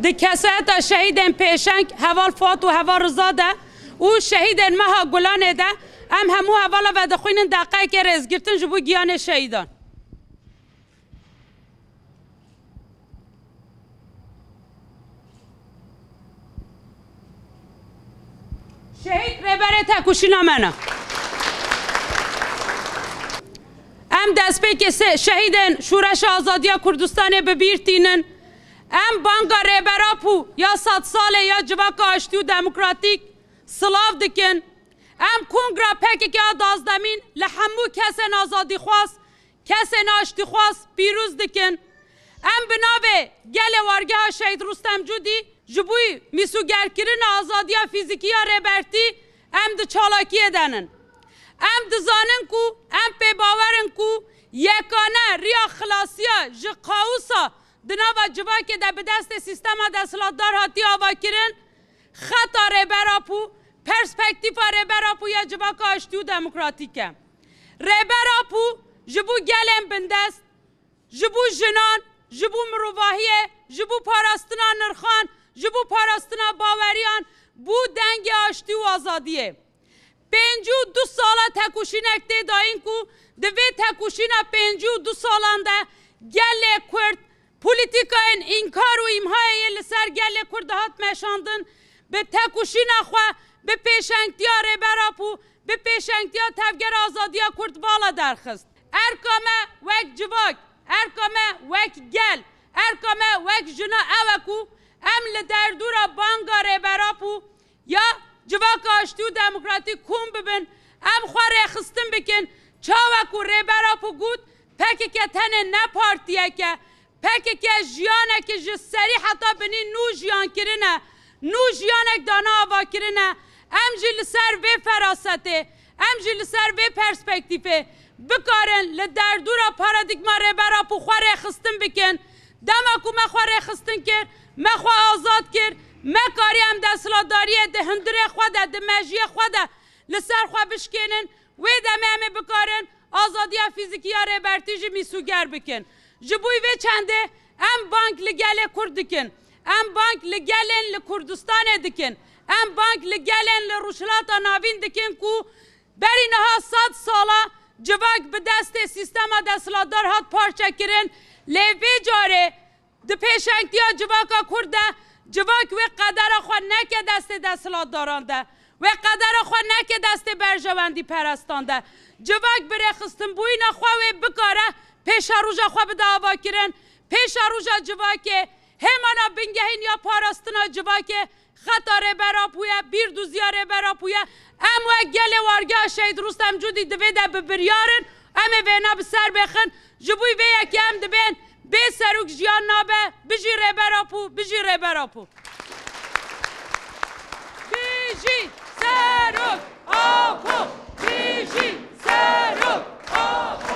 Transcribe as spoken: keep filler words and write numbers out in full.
Di kesayeta şehîdên pêşeng heval Fuat û heval Riza de û şehîdên meha Gulanê de em hemû hevala vedixwînin deqeyekê rêzgirtin ji bo giyanê şehîdan. Şehîd rêberê tekoşîna me ne. Em destpêkê se-, şehîdên Şûreşa Azadiya Kurdistanê bi bîr tînin. Em banga Rêber Apo ya sed salê ya civaka aştî û demokratîk silav dikin. Em kongra P K K a dazdemîn li hemû kesên azadîxwaz, kesên aştîxwaz pîroz dikin. Em bi navê Gelê Wargeha Şehîd Rustem Cûdî ji bo mîsogerkirina azadiya fîzîkî ya Rêbertî em di çalakiyê de nin. Em dizanin ku em pê bawer in ku yekane riya xilasiya ji kaosa di nava civakê de bi destê sîstema desthilatdar hatiye avakirin, xeta Rêber Apo, perspektîfa Rêber Apo ya civaka aştî û demokratîk e. Rêber Apo ji bo gelên bindest, ji bo jinan, ji bo mirovahiyê, ji bo parastina nirxan, ji bo parastina baweriyan, bû dengê aştî û azadiyê. Pêncî û du sala tekoşînek tê dayîn ku di vê tekoşîna pêncî û du salan de gelê Kurd polîtîkayên înkar û îmhayê yê li ser gelê Kurd dihat meşandin, bi tekoşîna xwe, bi pêşengtiya Rêber Apo, bi pêşengtiya Tevgera Azadiya Kurd vala derxist. Erka me wek civak, erka me wek gel, erka me wek jina ew e ku em li derdora banga Rêber Apo ya civaka aştî û demokratîk kom bibin, em xwe rêxistin bikin. Çawa ku Rêber Apo got, P K K tenê ne partiyek e, P K K jiyanekî ji serî heta binî nû jiyan kirine, nû jiyanek dane ava kirine. Em jî li ser vê ferasetê, em jî li ser vê perspektîfê bikarin li derdora paradîgma Rêber Apo xwe rêxistin bikin. Dema ku me xwe rêxistin kir, me xwe azad kir, me kariye em desthilatdariyê di hundirê xwe de, di mejiyê xwe de li ser xwe bişkênin. Wê demê em ê bikarin azadiya fîzîkî ya Rêbertî jî mîsoger bikin. Ji bo vê çendê em bang li gelê Kurd dikin. Em bang li gelên li Kurdistanê dikin. Em bang li gelên li Rojhilata Navîn dikin ku berî niha sed sala civak bi destê sîstema desthilatdar hat parçekirin. Lê vê carê di pêşengtiya civaka Kurd de civak wê qedera xwe neke destê desthilatdaran de. Wê qedera xwe neke destê berjewendîperestan de. Civak bi rêxistinbûyîna xwe wê bikare pêşeroja xwe bide avakirin. Pêşeroja civakê hêmana bingehîn ya parastina civakê xeta Rêber Apo ye, bîrduziya Rêber Apo ye. Em wek gelê Wargeha Şehîd Rustem Cûdî di vê de bi biryar in. Em ê vêna bi ser bêxin. Ji bo vê yekê em dibên bê serok jiyan nabe. Bijî Rêber Apo, bijî Rêber Apo. Bijî Serok Apo, bijî Serok Apo.